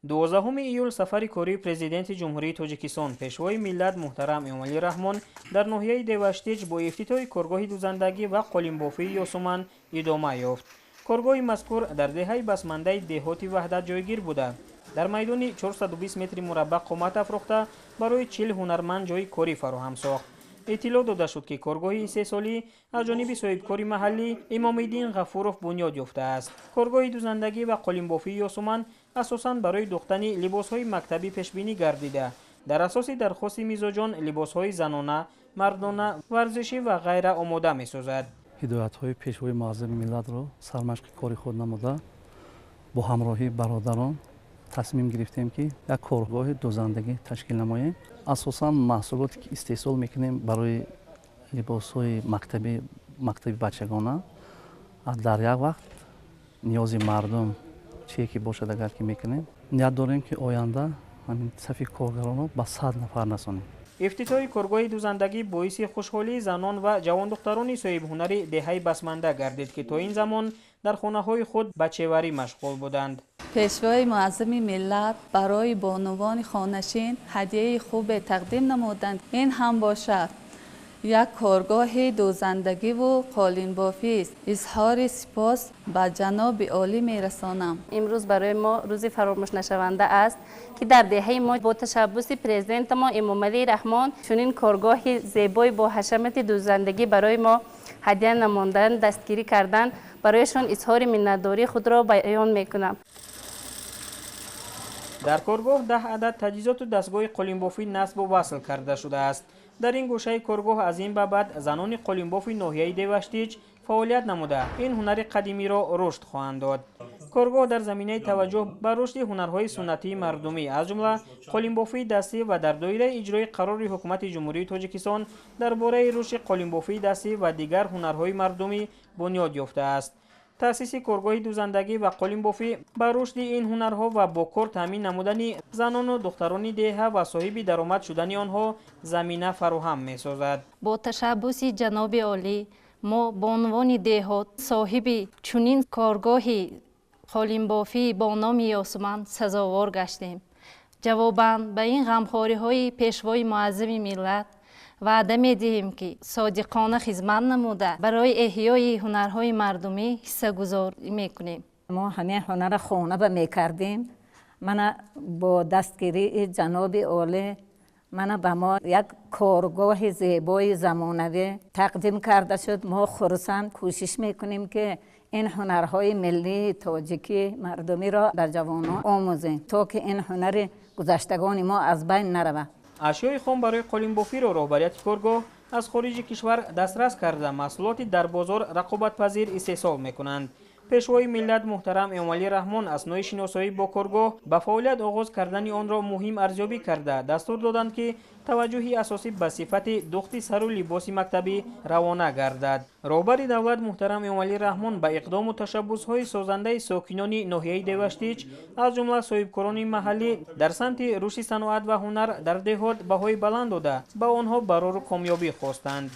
12 июл сафари кории Президенти Ҷумҳурии Тоҷикистон, Пешвои миллат муҳтарам Эмомалӣ Раҳмон дар ноҳияи Деваштич бо ифтитоҳи коргоҳи дузандагӣ ва қолинбофии Ёсуман идома ёфт. Коргоҳи мазкур дар деҳаи басмандаи деҳоти Ваҳдат ҷойгир буда, дар майдони 420 метри мураббаъ қомат афрохта, барои 40 ҳунарманд ҷойи корӣ фароҳам сохт. Иттилоъ дода шуд, ки коргоҳи истеҳсолӣ аз ҷониби соҳибкори маҳаллӣ Имомиддин Ғафуров бунёд ёфтааст. Коргоҳи дузандагӣ ва қолинбофии Ёсуман асосан барои духтани либосҳои мактабӣ пешбинӣ гардида, дар асоси дархости мизоҷон либосҳои занона, мардона, варзишӣ ва ғайра омода месозад. Ҳидоятҳои Пешвои муаззами миллатро сармашқи кори худ намуда, бо ҳамроҳии бародарон тасмим гирифтем, ки як коргоҳи дузандагӣ ташкил намоем. Асосан маҳсулоте, ки истеҳсол мекунем, барои либосҳои мактабӣ, мактаби бачагона. Дар як вақт ниёзи мардум чие ки бошад, агар ки мекунем. Ният дорем, ки оянда ҳамин сафи коргаронро ба 100 нафар расонем. Ифтитоҳи коргоҳи дузандагӣ боиси хушҳолии занон ва ҷавондухтарони соҳибҳунари деҳаи басманда гардид, ки то ин замон дар хонаҳои худ ба чеварӣ машғул буданд. Пешвои муаззами миллат барои бонувони хонашин ҳадияи хубе тақдим намуданд. Ин ҳам бошад як коргоҳи дӯзандагиву қолинбофист. Изҳори сипос ба ҷаноби олӣ мерасонам. Имрӯз барои мо рӯзи фаромӯшнашаванда аст, ки дар деҳаи мо бо ташаббуси президентамо Эмомалӣ Раҳмон чунин коргоҳи зебои бо ҳашамати дӯзандагӣ барои мо ҳадя намондан, дастгирӣ кардан. Барояшон изҳори миннатдории худро баён мекунам. Дар коргоҳ 10 адад таҷҳизоту дастгоҳи қолинбофӣ насбу васл карда шудааст. Дар ин гӯшаи коргоҳ аз ин ба баъд занони қолинбофи ноҳияи Деваштич фаъолият намуда, ин ҳунари қадимиро рушд хоҳанд дод. Коргоҳ дар заминаи таваҷҷӯҳ ба рушди ҳунарҳои суннатии мардумӣ, аз ҷумла қолинбофии дастӣ, ва дар доираи иҷрои қарори Ҳукумати Ҷумҳурии Тоҷикистон дар бораи рушди қолинбофии дастӣ ва дигар ҳунарҳои мардумӣ бунёд ёфтааст. Таъсиси коргоҳи дузандагӣ ва қолинбофӣ ба рушди ин ҳунарҳо ва бо кор таъмин намудани занону духтарони деҳа ва соҳиби даромад шудани онҳо замина фароҳам месозад. Бо ташаббуси ҷаноби олӣ мо бонувони деҳот соҳиби чунин коргоҳи қолинбофӣ бо номи Ёсуман сазовор гаштем. Ҷавобан ба ин ғамхориҳои Пешвои муаззами миллат ваъда медиҳем, ки содиқона хизмат намуда, барои эҳёи ҳунарҳои мардумӣ ҳиссагузорӣ мекунем. Мо ҳамин ҳунара хона ба мекардем. Мана бо дастгирии ҷаноби олӣ мана ба мо як коргоҳи зебои замонавӣ тақдим карда шуд. Мо хурсанд, кӯшиш мекунем, ки ин ҳунарҳои миллии тоҷикӣ мардумиро ба ҷавонон омӯзем, то ки ин ҳунари гузаштагони мо аз байн наравад. Ашёи хом барои қолинбофиро роҳбарияти коргоҳ аз хориҷи кишвар дастрас карда, маҳсулоти дар бозор рақобатпазир истеҳсол мекунанд. Пешвои миллат муҳтарам Эмомалӣ Раҳмон аснои шиносоӣ бо коргоҳ ба фаъолият оғоз кардани онро муҳим арзёбӣ карда, дастур доданд, ки таваҷҷӯҳи асосӣ ба сифати духти сару либоси мактабӣ равона гардад. Роҳбари давлат муҳтарам Эмомалӣ Раҳмон ба иқдому ташаббусҳои созандаи сокинони ноҳияи Деваштич, аз ҷумла соҳибкорони маҳаллӣ дар самти рушди саноат ва ҳунар дар деҳот баҳои баланд дода, ба онҳо барору комёбӣ хостанд.